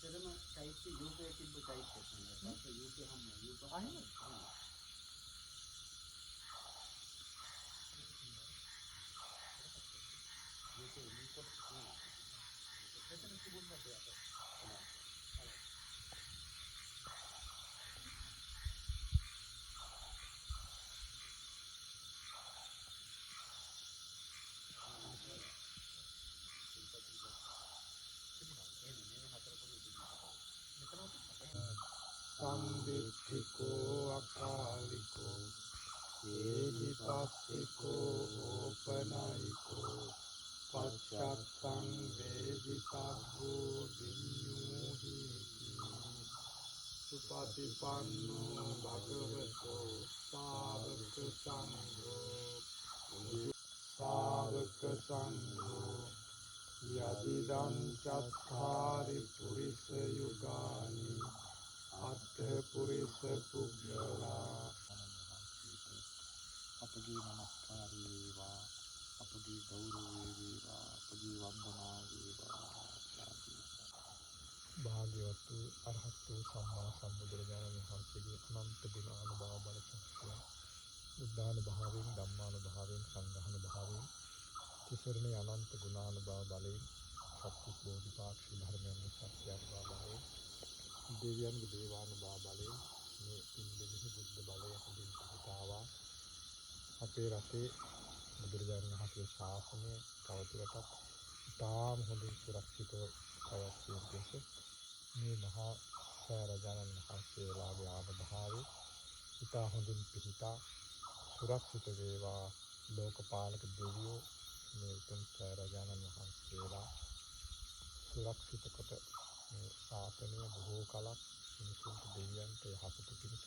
ඉස්සරම චෛත්‍ය යූපේ තිබ්බ චෛත්‍ය තමයි. පස්සේ යූපේ හම්බ යූප. ආ එහෙමද? යූපේ මුල් කොටස තියෙනවා. එතන තිබුණ නැද්ද යට? සම්දිට්ඨිකෝ අකාලිකෝ ඒහිපස්සිකෝ ඕපනයිකෝ පච්චත්තං වේදිතබ්බෝ විඤ්ඤූහීති සුපටිපන්නෝ භගවතෝ ශාවක සංඝෝ ශාවක සංඝෝ යදිදං චත්තාරි පුරිස යුගානි අත්ථ පුරිස පුග්ගලා. අපගේ නමස්කාරය වේවා, අපගේ ගෞරවය වේවා, අපගේ වන්දනාව වේවා. භාග්‍යවත් වූ අරහත් වූ සම්මා සම්බුදුරජාණන් වහන්සේගේ අනන්ත ගුණ අනුභව බල ශක්තිය බුද්ධානුභාවයෙන්, ධම්මානුභාවයෙන්, සංඝානුභාවයෙන්, තිසරණේ අනන්ත ගුණානුභව බලයෙන්, සත්‍විස් බෝධිපාක්ෂි ධර්මයන්ගේ සත්‍යානුභව බලයෙන්, දෙවියන්ගේ දේවානුභව බලයෙන් මේ පින් බෙහෙ බුද්ධ බලය හොඳින් පිහිටාවා. අපේ රටේ බුදුරජාණන් වහන්සේගේ ශාසනය තවදුරටත් ඉතාම හොඳින් සුරක්ෂිතව පැවැත්වීම පිණිස මේ මහා සෑරජාණන් වහන්සේලාගේ ආනුභාවය ඉතා හොඳින් පිහිටා සුරක්ෂිත වේවා. ලෝකපාලක දෙවියෝ මේ උතුම් සෑරජාණන් වහන්සේලා සුරක්ෂිත කොට මේ ශාසනය බොහෝ කලක් මිනිසුන්ට දෙවියන්ට යහපත පිණිස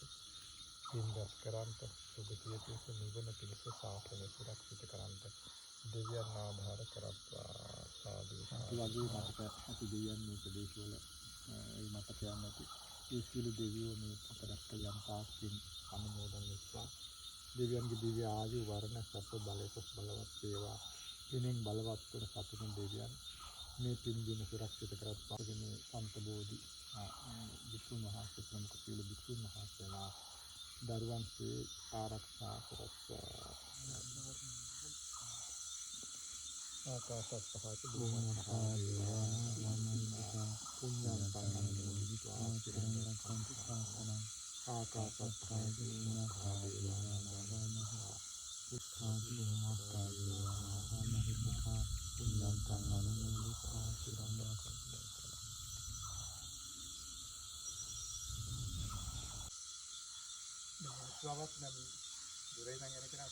පින් රැස් කරන්ට, සුගතිය පිණිස, නිවන පිණිස ශාසනය සුරක්ෂිත කරන්ට දෙවියන් ආධාර කරත්වා. සාදු. ඒ වගේ මතක ඇති දෙවියන් මේ ප්‍රදේශවල ඒ මතකයන් ඇති ඒ සියලු දෙවියෝ මේ අප රැස් කළ යම් තාක් පින් අනුමෝදන් වෙත්වා. දෙවියන්ගේ දිව්‍ය ආයු වර්ණ සැප බලය බලවත් වේවා. පිනෙන් බලවත් වන සතුටුන් දෙවියන් මේ පින් බිම සුරක්ෂිත කරත්වා. මේ සන්ත බෝධි භික්ෂුන් වහන්සේ ප්‍රමුඛ සියලු භික්ෂුන් වහන්සේලා දරුවන්සේ ආරක්ෂා කරත්වා. ආකාශත්තා ච බුම්මත්තා දේවා පුඤ්ඤන්තං අනුමෝදිत्वा චිරං රක්ඛන්තු ශාසනං. ආකාශත්තා ච බුම්මත්තා දේවා නාග පුත්තාදි බුම්මත්තා දේවා නාග මහිද්దికා පුඤ්ඤන්තං අනුමෝදිत्वा චිරං රක්ඛන්තු. දැන් මහත්වාවත් නම් දුරේ ඉඳන් යන කෙනා